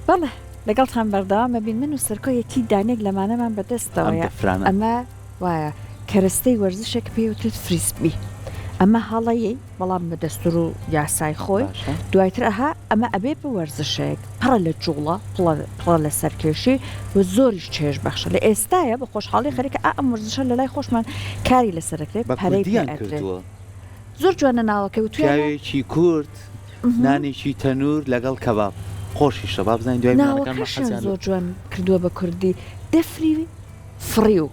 بەڵێ لەگەڵتان بەردەوام ئەبین من و سەرکۆ یەکی دانێک لەمانەمان ئەم بەدەستەوەیە دەفرانە. ئەمە وایە کەرەستەی وەرزشێک پێی وترێت فریسبی ئەمە هەڵەیەی بەڵام بە دەستور و یاسای خۆی باشە. دوایتر ئەها ئەمە ئەبێ بە وەرزشێک پڕە لە جوڵە پڵە پڕە لە سەرکێشی و زۆریش چێژ بەخشە لە ئێستایە بە خۆشحاڵی خەریکە ئا ئەم وەرزشە لە لای خۆشمان کاری لەسەر ئەکرێت بە پەرەی پێ کوردیان ئەدرێت کردووە. زۆر جوانە ناوەکەی وتویانە. پیاوێکی کورد نانێکی تەنور لەگەڵ کەباب خۆشیشە با بزانین دوای میوانەکانمان ناوەکەشیان حەزیان لە. زۆر جوان کردووە بە کوردی دەفری فڕیو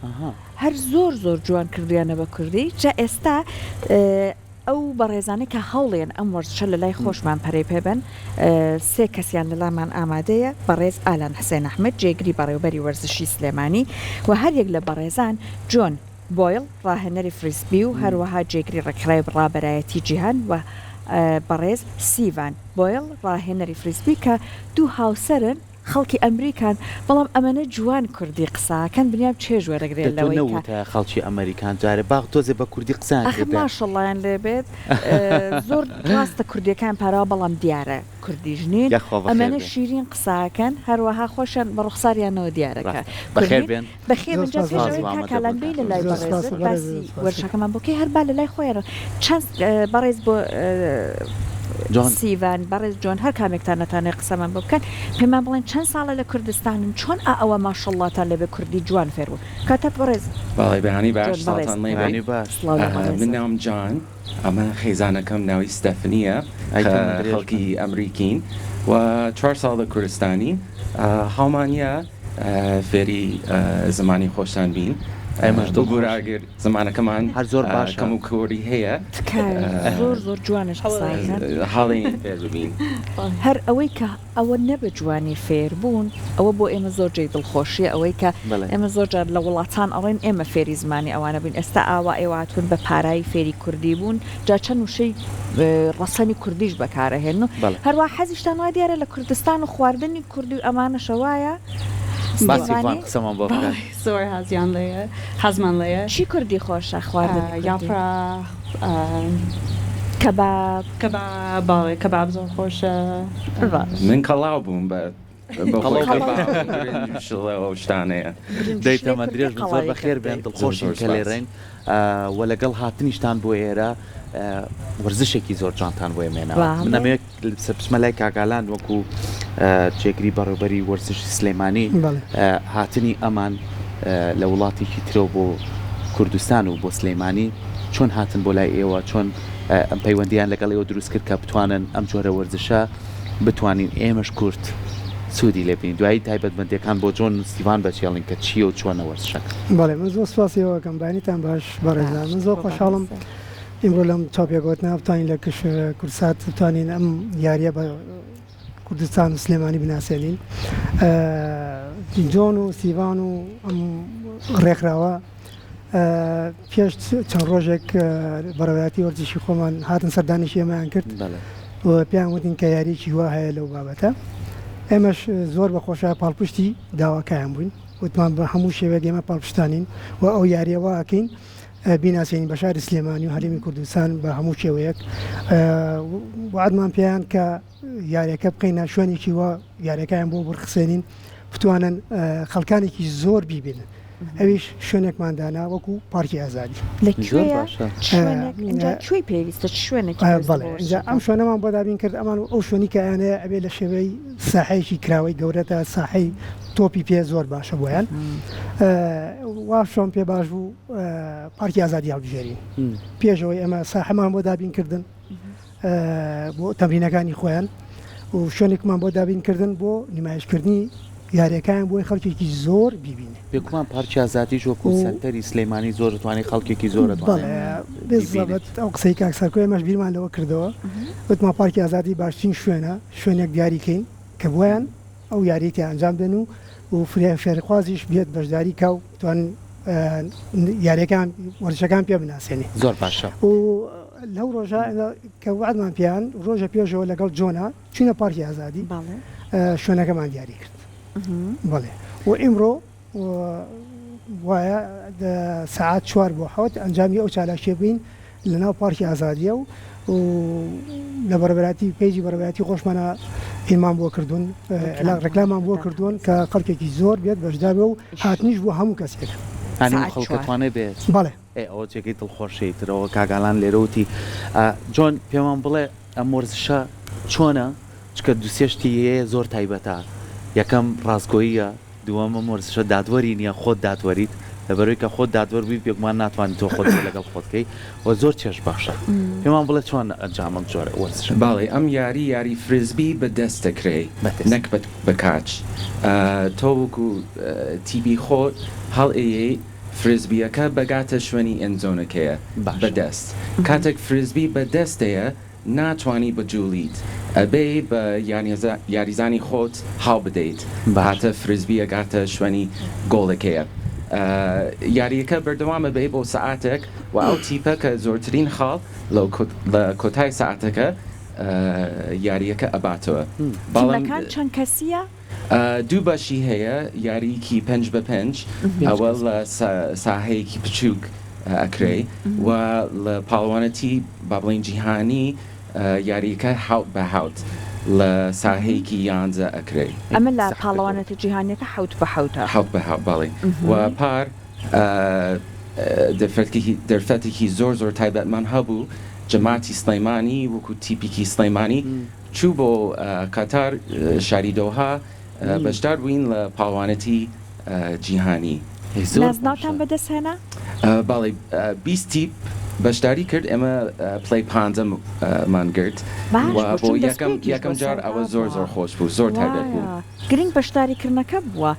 ئەها. هەر زۆر زۆر جوان کردویانە بە کوردی جا ئێستا ئەو بەڕێزانەی کە هەوڵێن ئەم وەرزشە لە لای خۆشمان پەرەی پێ بەن سێ کەسیان لە لامان ئامادەیە بەڕێز ئالان حسێن ئەحمەد جێگری بەڕێوبەری وەرزشی سلێمانی و هەریەک لە بەڕێزان جۆن بۆیڵ، ڕاهێنەری فریسبی و هەروەها جێگری ڕێکخراوی ڕابەرایەتی جیهان و بەڕێز سیڤان بۆیڵ، ڕاهێنەری فریسبی کە دوو هاوسەرن، خەڵکی ئەمریکان، بەڵام ئەمەنە جوان کوردی قسەئەکەن بنیام چێژ وەرەگرێ دە تۆ لەوەی کە. نەوتایە خەڵکی ئەمەریکان جارێ با تۆزێ بە کوردی قسەیان ئەخر کردایە. ماشەڵڵایان لێ بێت زۆر ڕاستە کوردیەکان پاراوە بەڵام دیارە کوردیش نین یاخوا بەخێر ئەمەنە بێن. شیرین قسەئەکەن هەروەها خۆشیان بە ڕوخساریانەوە دیارە کە ڕاستە بەخێر کوردین بێن. بەخێر زۆر بن جا سپاس پێش سپاس ئەوەی بۆ بەڕێز کاک ئالان ئامادەبوونتان. بێی لە لای زۆر سپاس بەڕێزت بەڕێز باسی زۆر سپاس وەرشەکەمان بۆ کەی هەر با لە لای خۆیانەوە چەند بەڕێز بۆ جۆن. سیڤان بەڕێز جۆن هەر کامێکتان نەتانەوێ قسەمان بۆ بکەن پێمان بڵێن چەند ساڵە لە کوردستانن چۆن ئا ئەوە ماشەڵڵاتان لێبێ کوردی جوان فێر بوون کاتە بەڕێز بەڵێ بەیانی باش جۆن بەڕێز سڵاتان لێ بێ بەیانی باش. سڵاو لە من بەڕێزت. ناوم جان ئەمە خێزانەکەم ناوی ستەفنیە ئەی کە تەمەن درێژ بن. خەڵکی ئەمریکین و چوار ساڵ لە کوردستانین هاومانە فێری زمانی خۆشتان بین ئێمەش ببورە دڵخۆشین. ئەگەر زمانەکەمان هەر زۆر باشە. کەم و کوڕی هەیە تکایە زۆر زۆر جوانش قسە ئەکەن. هەڵین فێر ببین. هەر ئەوەی کە ئەوە نە بە جوانی فێر بوون ئەوە بۆ ئێمە زۆر جێی دڵخۆشیە ئەوەی کە بەڵێ. ئێمە زۆر جار لە وڵاتان ئەڵێن ئێمە فێری زمانی ئەوانە بووین ئێستا ئاوا ئێوە هاتوون بە پارایی فێری کوردی بوون جا چەند وشەی ڕەسەنی کوردیش بەکارئەهێنن و بەڵێ. هەروا حەزیشتان وا دیارە لە کوردستان و خواردنی کوردی و ئەمانەشە وایە با سیڤان سلێمانی؟ قسەمان بۆ بکات. بەڵێ زۆر حەزیان لێیە حەزمان لێیە. چی کوردی خۆشە خواردنی کوردی؟ یاپراخ کەباب. کەباب بەڵێ کەباب زۆر خۆشە. باش. من کەڵاو بووم بە بەخۆی قەڵەو کەباب بووی. و برنج و شڵە و ئەو شتانەیە. برنج و دەی شلەی تەمەن کوردی درێژ بن زۆر قەڵاوی بەخێر کردی. بێن زۆر دڵخۆشین زۆر کە سپاس. لێرەین وە لەگەڵ هاتنیشتان بۆ ئێرە وەرزشێکی زۆر جوانتان بۆ ئێمە هێناوە من بەڵێ. ئەمەوێت بچمە لای کاک ئالان وەکو جێگری بەڕێوبەری وەرزشی سلێمانی بەڵێ. هاتنی ئەمان لە وڵاتێکی ترەوە بۆ کوردستان و بۆ سلێمانی چۆن هاتن بۆ لای ئێوە چۆن ئەم پەیوەندیان لەگەڵ ئێوە دروست کرد کە بتوانن ئەم جۆرە وەرزشە بتوانین ئێمەش کورد سوودی لێ بینین دوایی تایبەتمەندیەکان بۆ جۆن و ستیڤان بەجێڵین کە چییە و چۆنە وەرزشەکە. بەڵێ من زۆر سوپاسی ئێوە ئەکەم بەیانیتان باش بەڕێزان باش من زۆر بۆ خۆشحاڵم بەڕێزت. ئیمڕۆ لەم چاوپێکەوتنە بتوانین لە کش کوردسات بتوانین ئەم یاریە بە کوردستان و سلێمانی بناسێنین جۆن و سیڤان و ئەم ڕێکخراوە پێش چەند ڕۆژێک بەڕێوەبەرایەتی وەرزشی خۆمان هاتن سەردانێکی ئێمەیان کرد و پێیان وتین کە یاریەکی وا هەیە لەو بابەتە ئێمەش زۆر بە خۆشە پاڵپشتی داواکەیان بووین وتمان بە هەموو شێوەیەک ئێمە پاڵپشتانین و ئەو یاریە وا ئەکەین بیناسێنین بە شاری سلێمانی و هەرێمی کوردستان بە هەموو شێوەیەک وعدمان پێیان کە یاریەکە بکەینە شوێنێکی وا یاریەکەیان بۆ بڕخسێنین بتوانن خەڵکانێکی زۆر بیبینن ئەویش شوێنێکمان دانا وەکو پارکی ئازادی. لە زۆر کوێیە باشە. چ شوێنێک ئینجا کوێی پێویستە چ شوێنێکی پێویستە بەڵێ بۆ ئینجا وەرزشەکە؟ ئەم شوێنەمان بۆ دابین کرد ئەمان و ئەو شوێنی کە ئەیانەیە ئەبێ لە شێوەی ساحەیەکی کراوەی گەورەدا ساحەی تۆپی پێ زۆر باشە بۆیان وا شۆن پێ باش بوو پارکی ئازادی هەڵبژێرین پێشەوەی ئێمە ساحەمان بۆ دابین کردن بۆ تەمرینەکانی خۆیان و شوێنێکمان بۆ دابین کردن بۆ نمایشکردنی یاریەکان بۆی خەڵکێکی زۆر بیبینێ. بێگومان پارکی ئازادیش وەکو سەنتەری سلێمانی زۆر دەتوانێت خەڵکێکی زۆر دەتوانێت بێزەبت ئەو قسەی کاک سەرکۆ ئێمەش بیرمان لەوە کردەوە وتمان پارکی ئازادی باشترین شوێنە شوێنێک دیاری کەین کە بۆیان ئەو یاریەی تیا ئەنجام بدەن و و فێرخوازیش بێت بەشداری کا و بتوانن یاریەکان وەرزشەکان پێ بناسێنێ. زۆر باشە. و لەو ڕۆژە کە وەعدمان پێیان ڕۆژە پێشەوە لەگەڵ جۆنا چوینە پارکی ئازادی شوێنەکەمان دیاری کرد بەڵێ و ئیمڕۆ وایە سەعات چوار بۆ حەوت ئەنجامی ئەو چالاکیە بین لەناو پارکی ئازادیە و و لە بەڕێوەبەرایەتی پەیجی بەڕێوەبەرایەتی خۆشمانە هینمان بۆ کردوون ڕێکلامان بۆ کردوون کە خەڵکێکی زۆر بێت بەشدار بێ و هاتنیش بۆ هەموو کەسێک. یانی ئەو خەڵکە توانێ بێت؟ بەڵێ. ئێ ئەوە جێگەی دڵخۆشیە ئیتر ئەوە کاک ئالان لێرە وتی جۆن پێمان بڵێ ئەم وەرزشە چۆنە چونکە دوسێ شتی هەیە زۆر تایبەتە یەکەم ڕاستگۆییە دووەم ئەم وەرزشە دادوەری نیە خۆت دادوەریت لەبەرئەوەی کە خۆت دادوەر بووی بێگومان ناتوانی تۆ خۆت لەگەڵ خۆت کەی و زۆر چێژ بەخشە پێمان بڵێ چۆن ئەنجام ئەم جۆرە وەرزشە. بەڵێ ئەم یاری یاری فریزبی بە دەست دەکرێ نەک بە کاچ تۆ وەکو تیپی خۆت هەڵ ئەیەی فریزبیەکە بەگاتە شوێنی end zone ەکەیە بە دەست کاتێک فریزبی بە دەستەیە ناتوانی بجوڵیت ئەبێ بە یاریزانی خۆت هاو بدەیت هاتە فریزبی ئەگاتە شوێنی گۆڵەکەیە یاریەکە بەردەوام ئەبێ بۆ سەعاتێک و ئەو تیپە کە زۆرترین خاڵ لە کۆتای سەعاتەکە یاریەکە ئەباتەوە بەڵام تیمەکان چەند کەسیە؟ دوو بەشی هەیە یاریکی پێنج بە پێنج ئەوە لە ساحەیەکی بچووک ئەکرێ و لە پاڵەوانەتی با بڵێین جیهانی یاریەکە حەوت بە حەوت لە ساحەیەکی یانزە ئەکرێ. ئەمە لە پاڵەوانەتە جیهانیەکە حەوت بە حەوتە. حەوت بە حەوت بەڵێ و پار دەرفەتێکی زۆر زۆر تایبەتمان هەبوو جەماعەتی سڵیمانی وەکو تیپێکی سڵیمانی چوو بۆ قەتەر شاری دۆها بەشدار بووین لە پاڵەوانێتی جیهانی. نازناوتان بەدەست هێنا؟ بەڵێ 20 تیپ بەشداری کرد ئێمە پلەی پانزەمان گرت و بۆ یەکەم جار ئەوە زۆر زۆر خۆش بوو زۆر تایبەت بوو. گرنگ بەشداری کردنەکە بووە.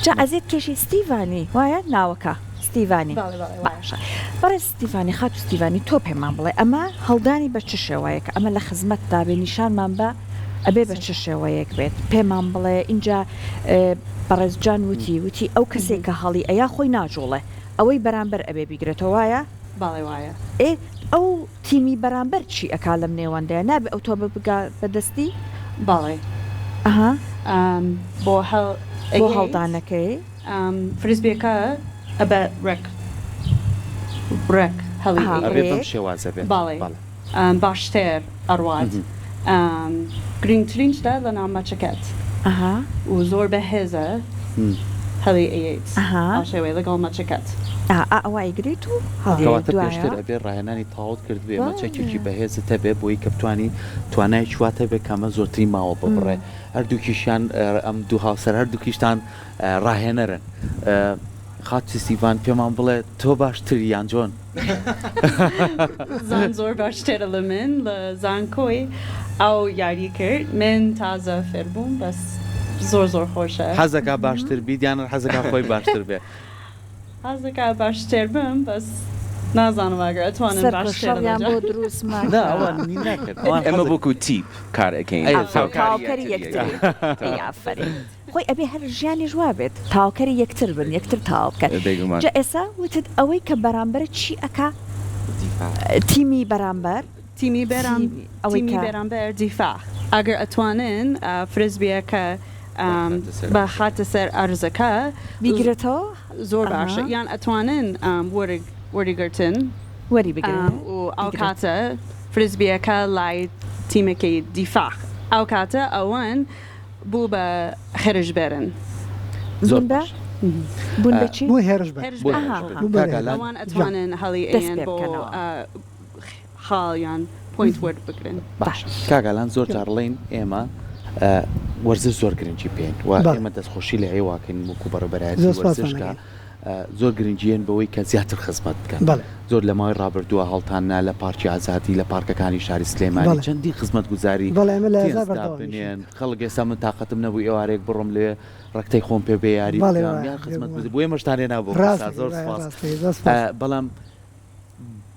جا ئەزیەت کێشی ستیڤانی وایە ناوەکە ستیڤانی باشە بەڕێز ستیڤانی خاتوو ستیڤانی تۆ پێمان بڵێ ئەمە هەڵدانی بە چ شێوەیەکە ئەمە لە خزمەتتا بێ نیشانمان بە ئەبێ بە چ شێوەیەک بێت پێمان بڵێ ئینجا بەڕێز جان وتی وتی ئەو کەسێک کە هەڵی ئەیا خۆی ناجوڵێ ئەوەی بەرامبەر ئەبێ بیگرێتەوە وایە؟ بەڵێ وایە. ئێ ئەو تیمی بەرامبەر چی ئەکا لەم نێوەندەیا نابێ ئەو تۆپە بگا بە دەستی؟ بەڵێ ئەها بۆ هەڵ بۆ هەڵدانەکەی. فریزبیەکە ئەبێ ڕێک ڕێک هەڵی ئەها ئەبێ بەم شێوازە بێت بەڵێ باشتر ئەڕوات گرینگترین شتە لەناو مەچەکەت ئەها و زۆر بەهێزە هەڵی ئەیەیت ئەو شێوەیە لەگەڵ مەچەکەت. ئا ئا ئەوە ئەیگریت و هەڵی کەواتە پێشتر ئەبێ ڕاهێنانی تەواوت کردبێ مەچەکێکی بەهێزت هەبێ بۆی کە بتوانی توانایەکی وات هەبێ کە ئەمە زۆرترین ماوە ببڕێ هەردووکیشیان ئەم دوو هاوسەر هەردووکیشتان ڕاهێنەرن خاتوو سیڤان پێمان بڵێ تۆ باشتری یان جۆن؟ زان زۆر باشترە لە من لە زانکۆی ئەو یاری کرد من تازە فێر بووم بەس زۆر زۆر خۆشە. حەزەکا باشتر بیت یان حەزەکا خۆی باشتر بێ؟ حەزەکا باشتر بم بەس نازانم ئەگەر ئەتوانم سەرکۆ باشتر لە شەڕیان جا. بۆ دروست مەکە. نا ئەوان نی ناکەن ئەوان ئێمە حەزەکەن. وەکو تیپ کار ئەکەین ئەی زۆر هاوکاری تەواوکەری یەکتری یەکترین ئەی ئافەرین. خۆی ئەبێ هەر ژیانیش وابێت تەواوکەری یەکتر بن یەکتر تەواو بکەن بێگومان. جا ئێسا وتت ئەوەی کە بەرامبەرت چی ئەکا دیفاع. تیمی بەرامبەر تیمی بەرام تیمی ئەوەی تیمی کە. بەرامبەر دیفاع ئەگەر ئەتوانن فریزبیەکە بخاتە سەر بخاتە سەر ئەرزەکە بیگرێتەوە زۆر ئەها. باشە یان ئەتوانن وەرگ وەریگرتن وەری بگرن و ئەو بیگرێت. کاتە فریزبیەکە لای تیمەکەی دیفاع ئەو کاتە ئەوەن بوو بە هێرشبەرن. زۆر بوون بە باش. بوون بە چی؟ بۆ هێرشبەر. بۆ هێرشبەر. ئەها هێرشبەر. بوون بە کاک هێرشبەر. ئالان. ئەوان جا. ئەتوانن هەڵی دەست ئەیەن پێ بۆ بکەنەوە. خاڵ یان point وەربگرن. باشە کاک ئالان زۆر جار ڵێین ئێمە وەرزش زۆر گرنگی پێین و بەڵێ. ئێمە دەستخۆشی لە ئێوە ئەکەین وەکوو بەڕێوەبەرایەتی زۆر وەرزش سوپاستان کە ئەکەین. زۆر گرنگییەن بەوەی کە زیاتر خزمەت بکەن. بەڵێ. زۆر لە ماوەی ڕابردووە هەڵتان نا لە پارکی ئازادی لە پارکەکانی شاری سلێمانی بەڵێ. چەندین خزمەتگوزاری بەڵێ ئێمە لە تێنس هەزار بەردەوامیشین. دابنێن خەڵک ئێستا من تاقەتم نەبوو ئێوارەیەک بڕۆم لەوێ ڕەکتەی خۆم پێ بێ یاری بەڵێ بکەم وایە یان خزمەت بێگومان. گوزاری بۆ ئێمەشتان هێنا بۆ ڕاست کوردستان دەکەی زۆر وایە سوپاس ڕاست دەکەی زۆر سوپاس. بەڵام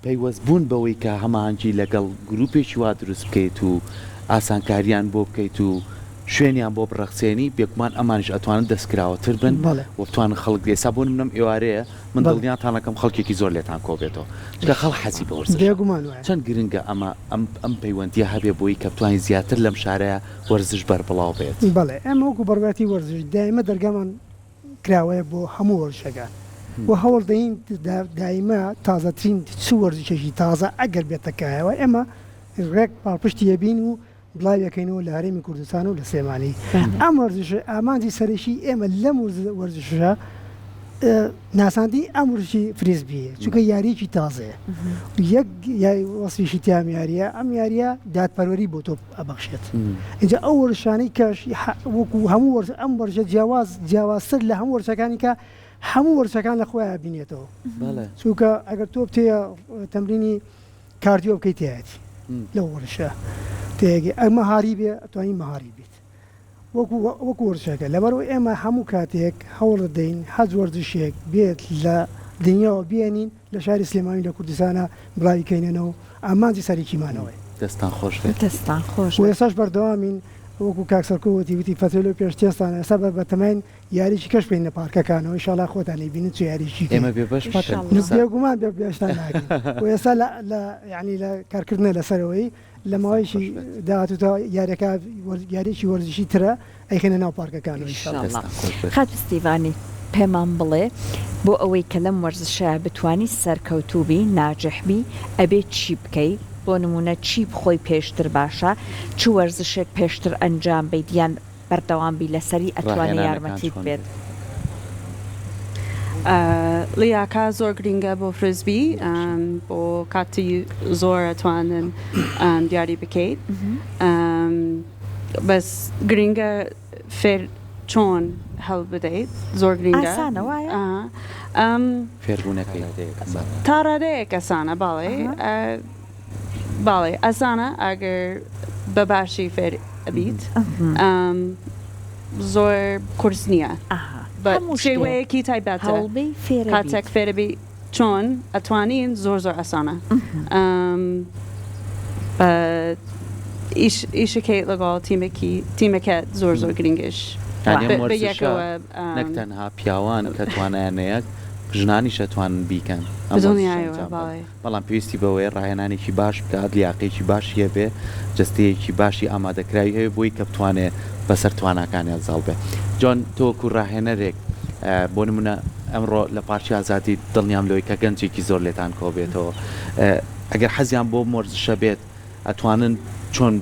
پەیوەست بوون بەوەی کە هەماهەنگی لەگەڵ گروپێکی وا دروست بکەیت و ئاسانکاریان بۆ بکەیت و شوێنیان بۆ بڕەخسێنی بێگومان ئەمانیش ئەتوانن دەستکراوەتر بن بەڵێ. و بتوانن خەڵک ئێستا بۆ نمونە ئەم ئێوارەیە من بەڵێ. دڵنیاتان ئەکەم خەڵکێکی زۆر لێتان کۆبێتەوە چونکە خەڵک حەزی بە وەرزشە بێگومان وایە. چەند گرنگە ئەمە ئەم ئەم پەیوەندیە هەبێ بۆی کە بتوانین زیاتر لەم شارەیا وەرزش بەربڵاو بێت. بەڵێ ئێمە وەکو بەڕێوەبەرایەتی وەرزش دایمە دەرگامان کراوەیە بۆ هەموو وەرزشەکان و هەوڵ دەین دایمە تازەترین چ وەرزشێکی تازە ئەگەر بێتە کایەوە ئێمە ڕێک پاڵپشتی ئەبین و. بڵاویەکەینەوە لە هەرێمی کوردستان و لە سلێمانی. ئەم وەرزشە ئامانجی سەرەکی ئێمە لەم وەرزشە ناساندنی ئەم وەرزشی فریزبیە چونکە یاریەکی تازەیە یەک وەسفیشی تیام یاریە ئەم یاریە دادپەروەری بۆ تۆ ئەبەخشێت اینجا ئەو وەرزشانەی کەش وەکو هەموو وەرز ئەم وەرزشە جیاواز جیاوازتر لە هەموو وەرزشەکانی کە هەموو وەرزشەکان لە خۆیان بینێتەوە چونکە ئەگەر تۆ بتێ تەمرینی کاردیۆ بکەیت تایەتی لەو وەرزشە تێگەی ئەگ مەهاری بێ ئەتوانی مەهاری بیت وەکو وەکو وەرزشەکە لەبەرئەوەی ئێمە هەموو کاتێک هەوڵ دەدەین هەچ وەرزشێک بێت لە دنیاوە بێنین لە شاری سلێمانی لە کوردستانا بڵاوی کەینەوە و ئامانجی سەرەکیمان ئەوەیە. دەستتان خۆش بێت. دەستتان خۆش و بێت. ئێستاش بەردەوامین وەکو کاک سەرکۆ وتی وتی فەترەی لەو پێش تێستانە ئێستا بە بەتەماین یاریی کەش بکەین لە پارکەکانەوە ئیشاڵا خۆتان ئەیبینن چ یاریی کەین. ئێمە بێ بەش مەکەن ئیشاڵا. قورسە. بێگومان بێ بەشتان ناکەین و ئێستا لە لە یانی لە کارکردنە لەسەرەوەی لە دەستان ماوەیەکی خۆش بێت. داهاتووتا یاریەکە یاریەکی وەرزشی ترە ئەیخەینە ناو پارکەکانەوە ان شاء اللە. ئیشاڵا. دەستان خۆش بێت. خاتوو ستیڤانی پێمان بڵێ بۆ ئەوەی کە لەم وەرزشەیا بتوانی سەرکەوتوو بی، ناجح بی، ئەبێ چی بکەی؟ بۆ نموونە چی بخۆی پێشتر باشە؟ چ وەرزشێک پێشتر ئەنجام بەیت یان بەردەوام بی لەسەری ئەتوانێ ڕاهێنانەکان یارمەتیت چۆن بێت؟ بێت؟ لیاکا زۆر گرینگە بۆ فریزبی بۆ کاتی زۆر ئەتوانن دیاری بکەیت بەس گرینگە فێر چۆن هەل بدەیت زۆر گرینگە ئاسانە وایە؟ فێربوونەکەی تا ڕادەیەک ئاسانە بەڵێ بەڵێ ئاسانە ئەگەر بە باشی فێر ئەبیت زۆر قورس نییە بە شێوەیەکی تایبەتە کاتێک فێرەبی چۆن ئەتوانین زۆر زۆر ئاسانە ئیشەکەی لەگەڵ تیمێکی تیمەکەت زۆر زۆر گرنگش نەک تەنها پیاوان کە توانایان هەیە ژنانیش ئەتوانن بیکەن ئەم وەرزشە ئەنجام بدەن. بەڵام پێویستی بەوەیە ڕاهێنانێکی باش بکات، لیاقەیەکی باشی هەبێ، جەستەیەکی باشی ئامادەکراوی هەبێ بۆی کە بتوانێ بەسەر تواناکانیا زاڵ بێ. جۆن، تۆ وەکو ڕاهێنەرێک، بۆ نموونە ئەمڕۆ لە پارکی ئازادی دڵنیام لەوەی کە گەنجێکی زۆر لێتان کۆبێتەوە، ئەگەر حەزیان بۆ وەرزشە بێت، ئەتوانن چۆن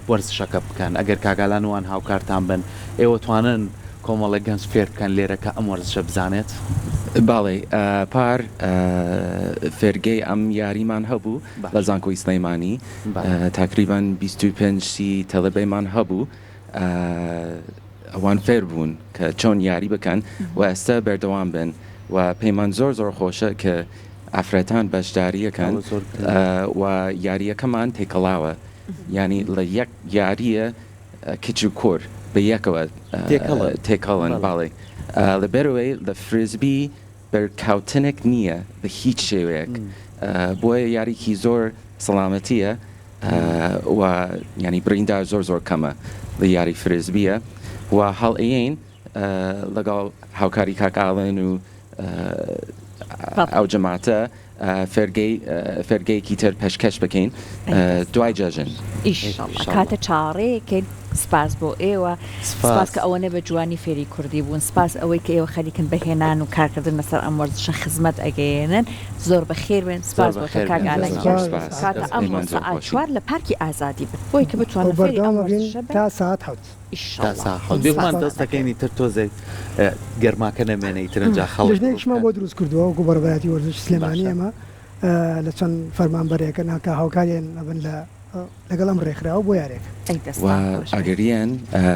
وەرزشەکە بکەن ئەگەر کاک ئالان وان هاوکارتان بن ئێوە توانن کۆمەڵێک گەنج فێر بکەن لێرە کە ئەم وەرزشە بزانێت؟ بەڵێ پار فێرگەی ئەم یاریمان هەبوو لە زانکۆی سلێمانی تاقریبەن 25 سی تەلەبەیمان هەبوو ئەوان فێر بوون کە چۆن یاری بکەن و ئێستا بەردەوام بن و پێمان زۆر زۆر خۆشە کە ئافرەتان بەشداریەکەن و یاریەکەمان تێکەڵاوە یانی لە یەک یاریە کچ و کوڕ بە یەکەوە تێکەڵن بەڵێ لەبەرئەوەی لە فریزبی بەرکەوتنێک نییە بە هیچ شێوەیەک بۆیە یاریکی زۆر سەڵامەتیە و یانی بریندار زۆر زۆر کەمە لە یاری فریزبیە و هەڵئەیەین لەگەڵ هاوکاری کاک ئالن و ئەو جەماعەتە فێرگەی فێرگەیەکی تر پێشکەش بکەین دوای جەژن. ئیشەڵا کاتە چاوەڕێیەکەین سپاس بۆ ئێوە سپاس کە ئەوەنە بە جوانی فێری کوردی بوون سپاس ئەوەی کە ئێوە خەریکن بە هێنان و کارکردن لەسەر ئەم وەرزشە خزمەت ئەگەیەنن زۆر بەخێر بێن سپاس بۆ تۆ کاک ئالان گیان کاتە ئەمڕۆ سەعات چوار لە پارکی ئازادی بن بۆی کە بتوانن فێری ئەم وەرزشە بن تا سەعات حەوت. تا سا حەوت بێگومان دەست دەکەین ئیتر تۆزێک گەرماکە نەمێنێ ئیتر ئەنجا خەڵک لیژنەیەکیشمان بۆ دروست کردووە وەکو بەڕێوەبەرایەتی وەرزشی سلێمانی باشە. ئێمە لە چەند فەرمانبەرێکە کە هاوکاریان ئەبن لە لەگەڵ ئەم ڕێکخراوە بۆ یاریەکە. ئەی و دەستان خۆش بێت. ئەگەر یەن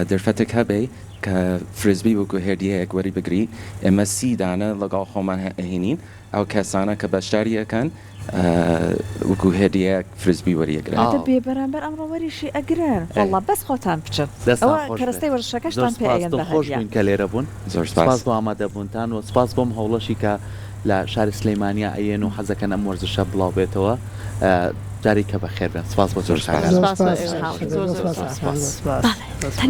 دەرفەتێک هەبێ کە فریزبی وەکو هێدیەیەک وەری بگری ئێمە سی دانە لەگەڵ خۆمان ئەهێنین ئەو کەسانە کە بەشداری ئەکەن وەکو هێدیەیەک فریزبی وەریەگرن. ئەدە بێ بەرامبەر ئەمڕۆ وەریشی ئەگرن وەڵا بەس خۆتان بچن دەستان ئەوە خۆش بێت کەرەستەی زۆر وەرزشەکەشتان پێ سپاس ئەیەن بە دڵخۆش هەدیە. بووین کە لێرە بوون زۆر سپاس سپاس. بۆ ئامادەبوونتان و سپاس بۆم هەوڵەشی کە لە شاری سلەیمانیا ئەیەن و حەزەکەن ئەم وەرزشە بڵاو بێتەوە جارێکە بەخێر بێن سپاس بۆ زۆر تۆش سپاس. کاک زۆر سپاس بۆ سپاس ئێوە زۆر زۆر زۆر سپاس سپاس. زۆر سپاس. بەڵێ تەنیا.